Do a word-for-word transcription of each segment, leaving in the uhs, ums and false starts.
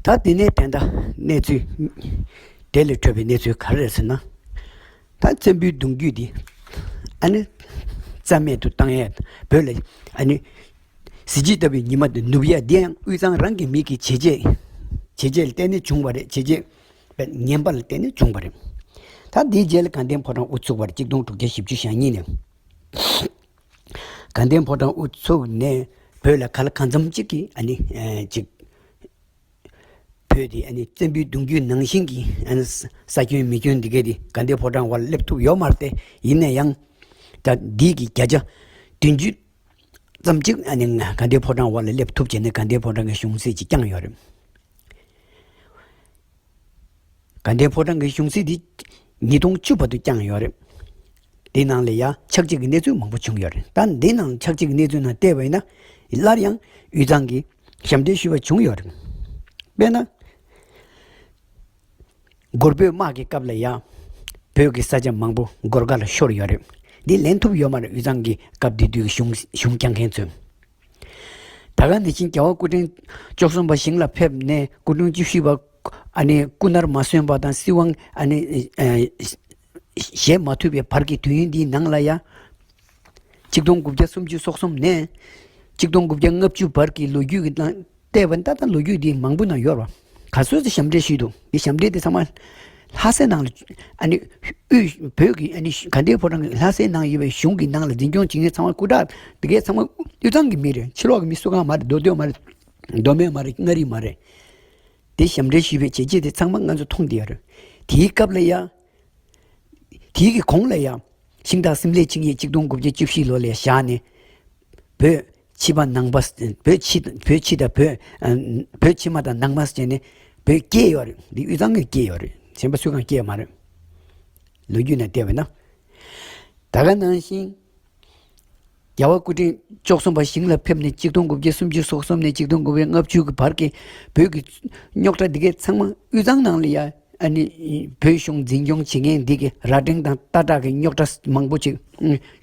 ད་དེ་ནས་ད་ལྟ་གནས་ཚུལ་དེ་ལས་འཕྲོས་པའི་གནས་ཚུལ་ག་རེ་རེད་ཟེར་ན། ད་བཙན་པོའི་གདུང་རྒྱུད་འདི་ཨ་ནི་རྩ་མེད་དུ་བཏང་ཡས། བོད་ལ་ཨ་ནི་གཟི་བརྗིད་ལྟ་བུའི་ཉི་མ་དེ་ནུབ་ཡས་འདི་ཡང་དབུས་གཙང་རང་གི་མི་གི་བྱས་རྗེས། བྱས་རྗེས་ལ་བརྟེན་ནས་བྱུང་བ་རེད། བྱས་རྗེས་པའི་ངན་པ་ལ་བརྟེན་ནས་བྱུང་བ་རེད། ད་འདིའི་རྗེས་ལ་དགའ་ལྡན་ཕོ་བྲང་དབུ་ཚུགས་པར་གཅིག་སྟོང་དྲུག་བརྒྱ་བཞི་བཅུ་ཞེ་གཉིས་ནས། དགའ་ལྡན་ཕོ་བྲང་དབུ་ཚུགས་ནས་བོད་ལ་ག་ལ་གང་འཚམ་གཅིག་གིས་ཨ་ནི་ཨེ་ཅིག་བོད་དེ་ཨ་ནི་བཙན་པོའི་གདུང་རྒྱུད་ནང་བཞིན་གྱི་ཨ་ནི་ས་ས་ཁྱོན་མེ་ཁྱོན་འདི་གས་དེ་དགའ་ལྡན་ཕོ་བྲང་བར་སླེབས་ཐུབ་ཡོད་མ་རེད་དེ། ཡིན་ན་ཡང་ད་འདི་གི་བརྒྱ་ཆ་བདུན་ཅུ་ཙམ་ཅིག་ཨ་ནི་དགའ་ལྡན་ཕོ་བྲང་བར་ལ་སླེབས་ཐུབ་བྱས་ནས་དགའ་ལྡན་ཕོ་བྲང་གི་གཞུང་སྲིད་ཅིག་བསྐྱངས་ཡོད་རེད། དགའ་ལྡན་ཕོ་བྲང་གི་གཞུང་སྲིད་འདི་ཉིས་སྟོང་བཅུ་བར་དུ་བསྐྱངས་ཡོད་རེད། དེ་ནང་ལ་ཡང་ཆག་འཇིག་གི་གནས་ཚུལ་མང་པོ་བྱུང་ཡོད་རེད། ད་འདི་ནང་ཆག་འཇིག་གི་གནས་ཚུལ་ནང་བལྟས་པ་ཡིན་ན་སླར་ཡང་དབུས་གཙང་གི་ཞབས་འདྲེན་ཞུས་པ་བྱུང་ཡོད་རེད། དཔེར་ན། སྒོར་བོད་དམག་གི་སྐབས་ལ་ཡང་བོད་ཀྱི་ས་ཆ་མང་པོ་སྒོར་ཁ་ལ་ཤོར་ཡོད་རེད། འདི་ལེན་ཐུབ་ཡོད་མ་རེད། དབུས་གཙང་གི་སྐབས་དེ་དུས་ཀྱི་གཞུང་གཞུང་བསྐྱངས་མཁན་ཚོས། ད་ག་ནང་བཞིན་རྒྱལ་བ་སྐུ་ཕྲེང་བཅུ་གསུམ་པ་ཞིང་ལ་ཕེབས་ནས་སྐུ་ཕྲེང་བཅུ་བཞི་པ་ཨ་ནི་སྐུ་ནར་མ་སོན་པ་དང་སྲིད་དབང་ཨ་ནི་ཨ་བཞེས་མ་ཐུབ་པའི་བར་གྱི་དུས་ཡུན་འདིའི་ནང་ལ་ཡང་། གཅིག་སྟོང་དགུ་བརྒྱ་སུམ་ཅུ་སོ་གསུམ་ནས་གཅིག་སྟོང་དགུ་བརྒྱ་ལྔ་བཅུ་བར་གྱི་ལོ་རྒྱུས་ཀྱི་ནང་བལྟས་པ་ད་ལྟ་ལོ་རྒྱུས་འདི་མང་པོ་ནང་ཡོད་རེད་བ། ག་ཚོད་ཅིག་ཞབས་འདྲེན་ཞུས་འདུག་འདི་ཞབས་འདྲེན་དེ་ཚང་མ་ལྷ་སའི་ནང་ལ་ཨ་ནི་དབུས་བོད་ཀྱི་ཨ་ནི་དགའ་ལྡན་ཕོ་བྲང་གི་ལྷ་སའི་ནང་ཡོད་པའི་གཞུང་གི་ནང་ལ་འཛིན་སྐྱོང་བྱེད་མཁན་ཚང་མ་སྐུ་དྲག་དེ་གས་ཚང་མ་དབུས་གཙང་གི་མི་རེད། ཕྱི་ལོགས་ཀྱི་མི་སུ་གང་མ་རེད། མདོ་སྟོད་མ་རེད། མདོ་སྨད་མ་རེད། མངའ་རིས་མ་རེད། དེ་ཞབས་འདྲེན་ཞུས་པའི་བྱས་རྗེས་དེ་ཚང་མ་ང་ཚོ་མཐོང་བསྡད་ཡོད་རེད། དེའི་སྐབས་ལ་ཡ། དེའི་གི་གོང་ལ་ཡ། ཤིང་སྟག་སིམ་ལས་ཆིངས་ཡིག་གཅིག་སྟོང་དགུ་བརྒྱ་བཅུ་བཞི་ལོ་ལ་བཞག་ནས། བོད་ཕྱི་པ་ནང་པ། བོད་ཕྱི་བོད་ཕྱི་དང་བོད་ཨ་བོད་ཕྱི་མ་དང་ནང་པ་ཟེར་ནས་བོད་སྐྱེས་ཡོད་རེད། འདི་དབུས་གཙང་གིས་སྐྱེས་ཡོད་རེད། གཞན་པ་སུ་གང་སྐྱེས་ཡོད་མ་རེད། ལོ་རྒྱུས་ནང་བལྟས་པ་ན། ད་ག་ནང་བཞིན། རྒྱལ་བ་སྐུ་ཕྲེང་བཅུ་གསུམ་པ་ཞིང་ལ་ཕེབས་ནས་གཅིག་སྟོང་དགུ་བརྒྱ་སུམ་ཅུ་སོ་གསུམ་ནས་གཅིག་སྟོང་དགུ་བརྒྱ་ལྔ་བཅུ་གི་བར་གྱི་བོད་ཀྱི་རྙོག་དྲ་འདི་གའི་ཚང་མ་དབུས་གཙང་ནང་ལ་ཡ་ཨ་ནི་བོད་གཞུང་འཛིན་སྐྱོང་བྱེད་མཁན་འདི་གི་ར་སྒྲེང་དང་སྟག་བྲག་གི་རྙོག་དྲ་མང་པོ་ཅིག་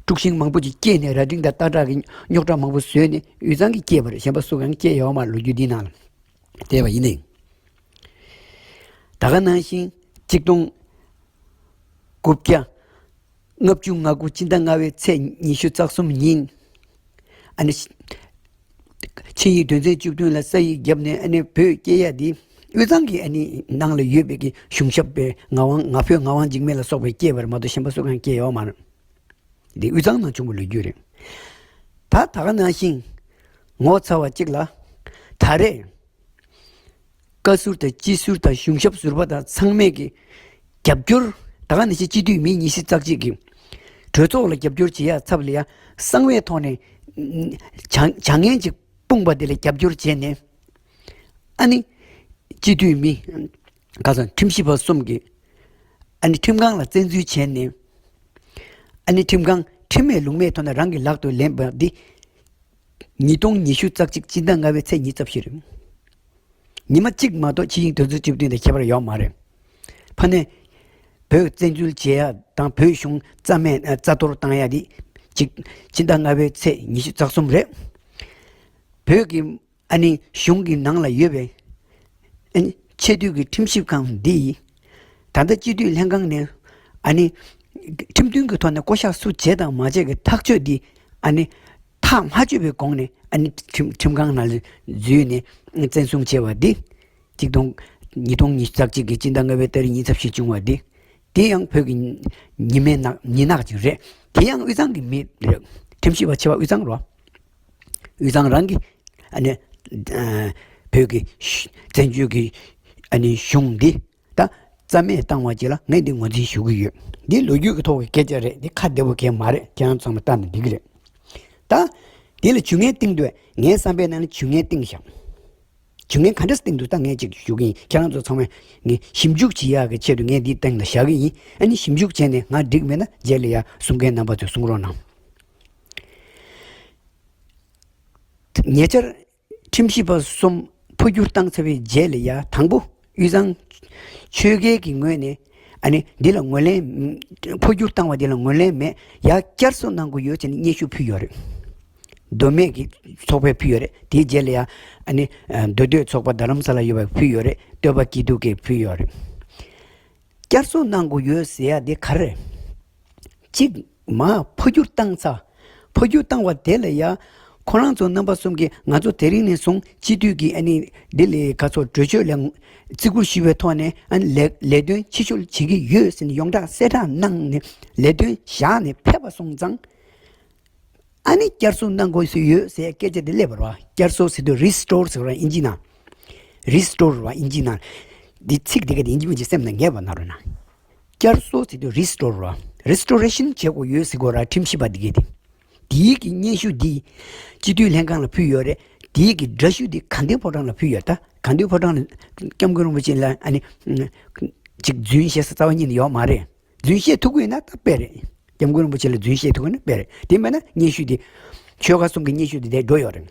དཀྲུག་ཤིང་མང་པོ་ཅིག་སྐྱེས་ནས་ར་སྒྲེང་དང་སྟག་བྲག་གི་རྙོག་དྲ་མང་པོ་བཟོས་ནས་དབུས་གཙང་གིས་སྐྱེས་པ་རེད། གཞན་པ་སུ་གང་སྐྱེས་ཡོད་མ་རེད། ལོ་རྒྱུས་འདི་ནང་ལ་བལྟས་པ་ཡིན་ནའི། ད་ག་ནང་བཞིན་གཅིག་སྟོང་དགུ་བརྒྱ་ལྔ་བཅུ་ང་དགུ་སྤྱི་ཟླ་ལྔ་པའི་ཚེས་ཉི་ཤུ་རྩ་གསུམ་ཉིན། ཨ་ནི། ཆིངས་ཡིག་དོན་ཚན་བཅུ་བདུན་ལ་ས་ཡིག་བརྒྱབ་ནས་ཨ་ནི་བོད་སྐྱེ་ཡ་འདི་དབུས་གཙང་གི་ཨ་ནི་ནང་ལ་ཡོད་པའི་གི་གཞུང་ཞབས་པའི་ངག་དབང་ང་ཕོད་ངག་དབང་འཇིགས་མེད་ལ་སོགས་པའི་སྐྱེས་པར་མ་གཏོགས་གཞན་པ་སུ་གང་སྐྱེས་ཡོད་མ་རེད། འདི་དབུས་གཙང་ནང་བྱུང་བའི་ལོ་རྒྱུས་རེད། ད་ད་ག་ནང་བཞིན་ངོ་ཚ་བ་གཅིག་ལ་ད་རེས། བཀའ་ཟུར་དང་སྤྱི་ཟུར་དང་གཞུང་ཞབས་ཟུར་པ་དང་ཚང་མས་ཀྱི་རྒྱབ་སྐྱོར། ད་ག་ནང་བཞིན་སྤྱི་འཐུས་མི་ཉི་ཤུ་རྩ་གཅིག་གིས་གྲོས་ཚོགས་ལ་རྒྱབ་སྐྱོར་བྱེད་ཡག་ཚབ་ལ་ཡ་གསང་བའི་ཐོག་ནས་བྱ་བྱ་ངན་ཅིག་སྤུངས་པ་དེ་ལ་རྒྱབ་སྐྱོར་བྱས་ནས། ཨ་ནི་སྤྱི་འཐུས་མི་ག་ཚོད་ཁྲིམས་ཞིབ་པ་གསུམ་གྱིས་ཨ་ནི་ཁྲིམས་ཁང་ལ་བཙན་འཛུལ་བྱས་ནས། ཨ་ནི་ཁྲིམས་ཁང་ཁྲིམས་མེད་ལུགས་མེད་ཐོག་ནས་རང་གི་ལག་ཏུ་ལེན་པ་འདི། ཉིས་སྟོང་ཉི་ཤུ་རྩ་གཅིག་སྤྱི་ཟླ་ལྔ་པའི་ཚེས་ཉི་ཤུ་རྩ་བཞི་རེད། ཉི་མ་གཅིག་མ་གཏོགས་ཆིངས་ཡིག་དོན་ཚན་བཅུ་བདུན་དང་ཁྱད་པར་ཡོད་མ་རེད། ཕ་ནས་བོད་བཙན་འཛུལ་བྱེད་ཡ་དང་བོད་གཞུང་རྩ་མེད་རྩ་གཏོར་བཏང་ཡ་དེ་གཅིག་སྤྱི་ཟླ་ལྔ་པའི་ཚེས་ཉི་ཤུ་རྩ་གསུམ་རེད། བོད་ཀྱི་ཨ་ནི་གཞུང་གི་ནང་ལ་ཡོད་པའི་ཨ་ནི་ཆེས་མཐོའི་གི་ཁྲིམས་ཞིབ་ཁང་འདི་ད་ལྟ་སྤྱི་འཐུས་ལྷན་ཁང་ནས་ཨ་ནི་ཁྲིམས་མཐུན་གྱི་ཐོག་ནས་བསྐོ་གཞག་སུ་བྱས་དང་མ་བྱས་ཀྱི་ཐག་གཅོད་འདི་ཨ་ནི། ཐག་མ་ཆོད་པའི་གོང་ནས་ཨ་ནི་ཁྲིམས་ཁྲིམས་ཁང་ནང་ལ་འཛུལ་ནས་བཙན་བཟུང་བྱས་པ་འདི། གཅིག་སྟོང་ཉིས་སྟོང་ཉི་ཤུ་རྩ་གཅིག་གི་སྤྱི་ཟླ་ལྔ་པའི་ཏ་རིག་ཉི་ཤུ་རྩ་བཞི་བྱུང་བ་འདི། དེ་ཡང་བོད་ཀྱི་ཉི་མའི་ནག་ཉི་ནག་ཅིག་རེད། དེ་ཡང་དབུས་གཙང་གི་མི་རེད། ཁྲིམས་ཞིབ་པ་ཆེ་བ་དབུས་གཙང་རོ། དབུས་གཙང་རང་གི་ཨ་ནི་ཨ་བོད་ཀྱི་བཙན་བྱོལ་གྱི་ཨ་ནི་གཞུང་འདི། ད་རྩ་མེད་བཏང་བ་ཅིག་ལ་ངས་འདི་ངོས་འཛིན་ཞུ་གི་ཡོད། འདི་ལོ་རྒྱུས་ཀྱི་ཐོག་གི་སྐད་ཆ་རེད། འདི་ཁ་བདེ་པོ་གང་མ་རེད། ཁྱེད་རང་ཚང་མས་བལྟས་ན་འགྲིག་གི་རེད། ད་འདི་ལ་ཇུས་ངན་བཏིང་འདོད། ངའི་བསམ་པའི་ནང་ལ་ཇུས་ངན་བཏིང་བཞག་ཇུས་ངན་ག་འདྲ་བཏིང་འདུག་ད་ངས་ཅིག་ཞུ་གི་ཡིན། ཁྱེད་རང་ཚོ་ཚང་མས་ངས་ཞིབ་འཇུག་བྱེད་ཡག་གི་ཆེད་དུ་ངས་འདི་སྟེང་ལ་བཞག་གི་ཡིན། ཨ་ནི་ཞིབ་འཇུག་བྱས་ནས་ང་འགྲིག་མེད་ན་རྗེས་ལ་ཡ་གསུང་མཁན་རྣམ་པ་ཚོས་གསུང་རོགས་གནང་། ཉེ་ཆར་ཁྲིམས་ཞིབ་པ་གསུམ་འཕོ་འགྱུར་བཏང་ཚར་བའི་རྗེས་ལ་ཡ་དང་པོ་དབུས་གཙང་ཆོལ་ཁའི་གི་ངོས་ནས་ཨ་ནི་འདི་ལ་ངོས་ལེན། འཕོ་འགྱུར་བཏང་བ་འདི་ལ་ངོས་ལེན་མེད། ཡ་བསྐྱར་གསོ་གནང་དགོས་ཡོད་ཅེས་ནས་སྙན་ཞུ་ཕུལ་ཡོད་རེད། མདོ་སྨད་ཀྱི་ཚོགས་པས་ཕུལ་ཡོད་རེད། དེའི་རྗེས་ལ་ཡང་ཨ་ནི་མདོ་སྟོད་ཚོགས་པ་རྡ་རམ་ས་ལ་ཡོད་པས་ཕུལ་ཡོད་རེད། སྟོད་པ་སྐྱིད་སྡུག་གིས་ཕུལ་ཡོད་རེད། བསྐྱར་གསོ་གནང་དགོས་ཡོད་ཟེར་ཡ་དེ་ག་རེ་རེད། གཅིག་མ་འཕོ་འགྱུར་བཏང་ཚར། འཕོ་འགྱུར་བཏང་བ་དེ་ལ་ཡ། ཁོ་རང་ཚོ་རྣམ་པ་གསུམ་གྱིས་ང་ཚོ་དེ་རིང་ནས་བཟུང་སྤྱི་འཐུས་ཀྱི་ཨ་ནི་འདི་ལས་ག་ཚོད་གྲོས་ཆོད་ལ་བརྩི་བཀུར་ཞུ་བའི་ཐོག་ནས་ཨ་ནི་ལས་ལས་དོན་ཕྱི་བཤོལ་བྱེད་ཀྱི་ཡོད་ཟེར་ནས་ཡོངས་གྲགས་གསལ་བསྒྲགས་གནང་ནས་ལས་དོན་བཞག་ནས་ཕེབས་པ་སོང་ཙང་། ཨ་ནི་བསྐྱར་གསོ་གནང་དགོས་སུ་ཡོད་ཟེར་སྐད་ཆ་དེ་སླེབས་པ་རེད་བ། བསྐྱར་གསོ་ཟེར་དུས་རི་སི་ཊོར་ཟེར་བ་ཨིན་ཇི་ནང་། རི་སི་ཊོར་བ་ཨིན་ཇི་ནང་། འདི་ཚིག་འདི་ག་དེ་ཨིན་ཇི་མ་གཅིག་སེམས་ནང་ངེས་པ་གནང་རོགས་གནང་། བསྐྱར་གསོ་ཟེར་དུས་རི་སི་ཊོར་བ། རི་སི་ཊོ་རེ་ཤན་བྱེད་དགོས་ཡོད་ཟེར་དགོས་ར། ཁྲིམས་ཞིབ་པ་འདི་གས་དེ། དེའི་གི་སྙན་ཞུ་འདི་སྤྱི་འཐུས་ལྷན་ཁང་ལ་ཕུལ་ཡོད་རེད། དེའི་གི་འདྲ་ཞུ་འདི་དགའ་ལྡན་ཕོ་བྲང་ལ་ཕུལ་ཡོད། ད་དགའ་ལྡན་ཕོ་བྲང་ལ་སྐྱབས་མགོན་རིན་པོ་ཆེ་ལ་ཨ་ནི་ཅིག་རྫུན་བཤད་ས་རྩ་བ་ཉིད་ནས་ཡོད་མ་རེད། རྫུན་བཤད་ཐུབ་ཀྱི་ཡོད་ན་ད་དཔེ་རེད། སྐྱབས་མགོན་རིན་པོ་ཆེ་ལ་རྫུན་བཤད་ཐུབ་ཀྱི་ཡོད་ན་དཔེ་རེད། དེ་མེད་ན་སྙན་ཞུ་འདི་ཆོལ་ཁ་གསུམ་གྱི་སྙན་ཞུ་འདི་དེ་འགྲོ་ཡོད་རེད།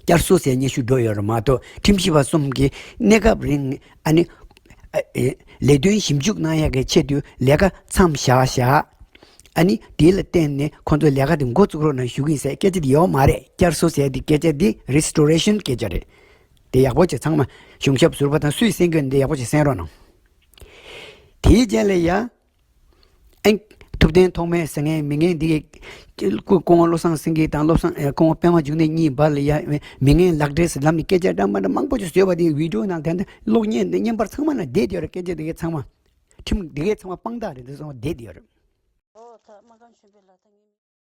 བསྐྱར་གསོ་ཟེར་སྙན་ཞུ་འགྲོ་ཡོད་རེད་མ་གཏོགས། ཁྲིམས་ཞིབ་པ་གསུམ་གྱིས་གནས་སྐབས་རིང་ཨ་ནི་ཨ་ཨེ་ལས་དོན་ཞིབ་འཇུག་གནང་ཡག་གི་ཆེད་དུ་ལས་ཀ་མཚམས་བཞག་བཞག་ཨ་ནི་དེ་ལ་བརྟེན་ནས་ཁོང་ཚོས་ལས་ཀ་དེ་འགོ་བཙུགས་རོགས་གནང་ཞུ་གི་ཡིན་ཟེར་སྐད་ཆ་དེ་ཡོད་མ་རེད། བསྐྱར་གསོ་ཟེར་དེ་སྐད་ཆ་དེ་རི་སི་ཊོ་རེ་ཤན་སྐད་ཆ་རེད། དེ་ཡག་པོ་བྱས་ཚང་མ་གཞུང་ཞབས་ཟུར་པ་དང་སུས་གསན་གྱི་ཡོད་ན་དེ་ཡག་པོ་བྱས་གསན་རོགས་གནང་། དེའི་རྗེས་ལ་ཡ། ཨེ། ཐུབ་བསྟན་ཐོགས་མེད་ཟེར་མཁན་མི་ངན་འདི་གི་སྐུ་སྐུ་ངོ་བློ་བཟང་སེང་གེ་དང་བློ་བཟང་ཨེ་སྐུ་ངོ་པད་མ་འབྱུང་གནས་གཉིས་བར་ལ་ཡ་མི་ངན་ལག་འབྲེལ་ཟེར་ལམ་ནས་སྐད་ཆ་འདྲ་མ་འདྲ་མང་པོ་ཅིག་བཟོས་པ་དེ་བི་ཌི་ཡོ་ནང་དེ་འདྲ་གློག་བརྙན་བརྙན་པར་ཚང་མ་ནང་བསྡད་ཡོད་རེད། སྐད་ཆ་དེ་གའི་ཚང་མ་ཁྲིམས་དེ་གའི་ཚང་མ་དཔང་རྟགས་རེད། དེ་ཚང་མ་བསྡད་ཡོད་རེད། ཨོ་ད་སྨར་ཁམས་གཞོན་པའི་ལ་ད་ངས།